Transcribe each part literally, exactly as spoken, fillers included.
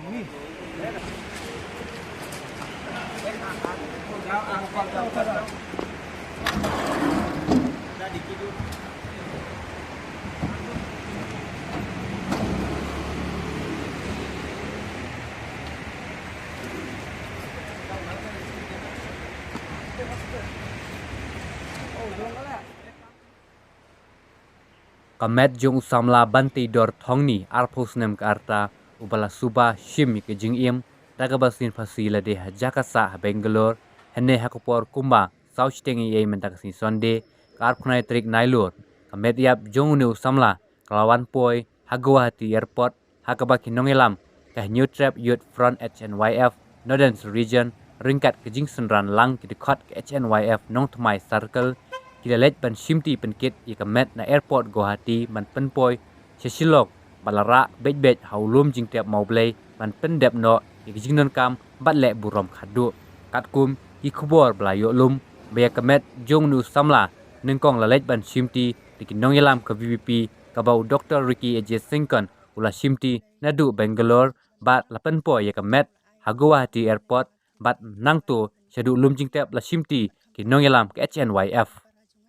Ka met jong u samla Banteidor Thongni, arphew snem ka rta, uba la suba shim ïa ka jingim da kaba sdien phasi lade ha jaka sah ha Bangalore, hynne ha ka por kumba saw shiteng eiei mynta ka sngi Sunday, ka arphew khyndai tarik Nailur. Ka met ïap jong une u samla ka la wan poi ha Guwahati Airport, ha kaba ki nongïalam ka Hynñiewtrep Youth Front, H N Y F, Northern Region, ryngkat ka jingsynran lang ki dkhot ka H N Y F Nongthymmai Circle, ki la leit ban shimti pynkit ïa ka met na airport Guwahati ban pynpoi sha Shillong, bad la rah beit beit ha u lum jingtep Mawblei ban pyndep noh ïa ka jingdonkam bad leh burom khatduh. Katkum ki khubor ba la ïoh lum, ba ïa ka met jong une u samla nyngkong la leit ban shimti da ki nongïalam ka V P P, kaba u Doktor Ricky A J Syngkon u la shimti naduh Bangalore, bad la pynpoi ïa ka met ha Guwahati Airport, bad nangto shaduh lum jingtep la shimti ki nongïalam ka H N Y F.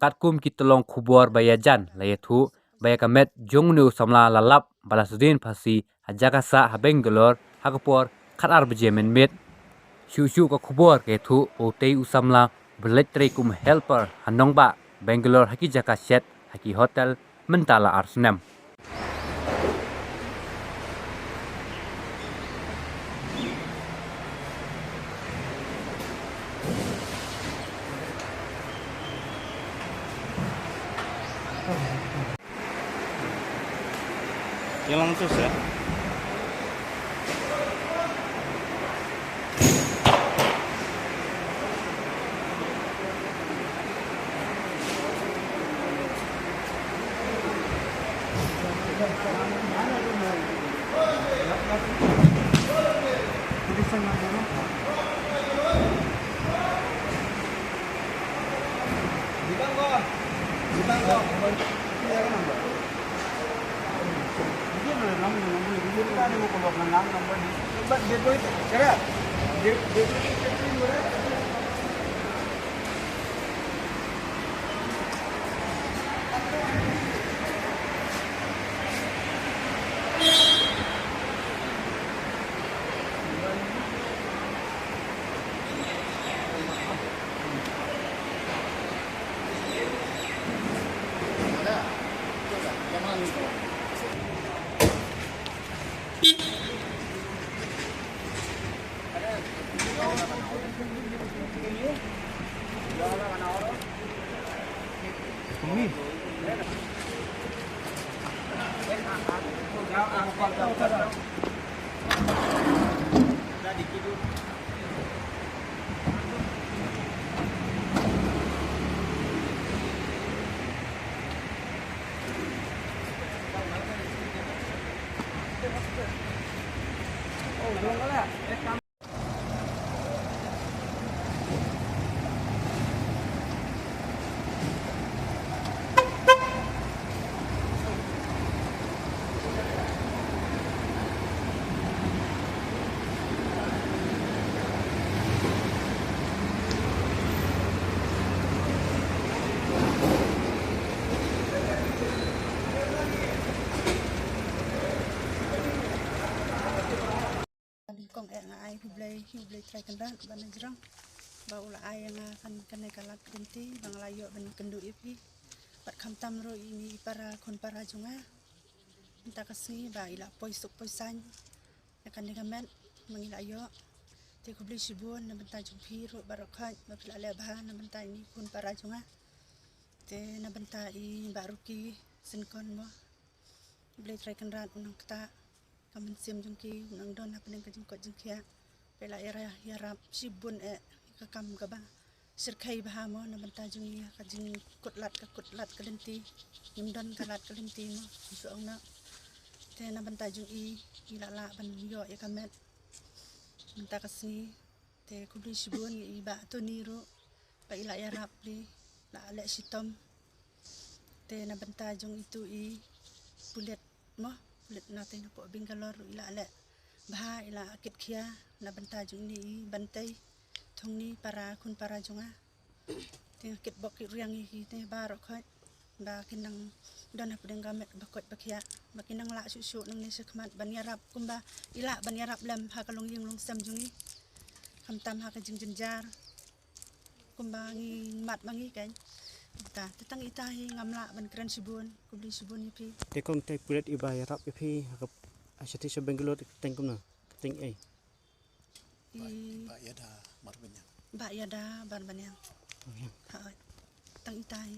Katkum ki tyllong khubor ba ïajan la ïathuh, ba ïa ka met jong une u samla la lap ba la sdien phasi ha jaka sah ha Bangalore ha ka por khatar baje mynmiet. Shuh shuh ka khubor ka ïathuh ba utei u samla u la leit trei kum helper ha nongbah Bangalore ha ki jaka shet, ha ki hotel, mynta la ar snem. Yang langsung ya. Kong eh nga ai khublei, khublei Trai Kynrad ba na jrong ba u la ai ïa nga kan kane ka lad ka lynti ba nga la ïoh ban kynduh ïa phi. Bad khamtam ruh ïa ngi i para khun para jong nga. Mynta ka sngi ba i la poi suk poi saiñ ïa kane ka met ma ngi la ïoh. Te khublei shibun na bynta jong phi ruh baroh khoit ba phi la leh bha na bynta ïa ngi khun para jong nga. Te na bynta i Bah Ricky Syngkon mo. Khublei Trai Kynrad u nang ktah. Ka mynsiem jong ki u nang don hapdeng ka jingkoit jingkhiah. Phi la ïarap, ïarap shibun eh ka kam kaba shyrkhei bha mo na bynta jong ngi, ka jingkut lad ka kut lad ka lynti. Ngim don ka lad ka lynti mo, shu ong noh. Te na bynta jong i, i la lah ban ïoh ïa ka met mynta ka sngi. Te khublei shibun ïa i Bah Tony ruh ba i la ïarap lei, la leh shitom. Te na bynta jong itu i pulit mo, pulit na tei na poh Bangalore ruh i la leh Bha i la kit khia na bynta jong ini i Bantei Thongni para khun para jong nga. Te nga kit bok kit riang ïa kine baroh khoit ba kin nang don hapdeng ka met ba koit ba khiah, ba kin nang lah shuh shuh nangne shakhmat ban ïarap kumba i lah ban ïarap lem ha ka longïing longsem jong i. Khamtam ha ka jingjynjar kumba ngi mad ma ngi kan. Te tang ita hi, ngam lah ban kren shibun. Khublei shibun ïa phi. Te kong, te pulit iba ïarap ïa phi ha ka, ha shatei sha Bangalore, teng kumno? Teng ei? I Bah Ïada Marbaniang. Bah Ïada Marbaniang. Hooid. Tang ita hi.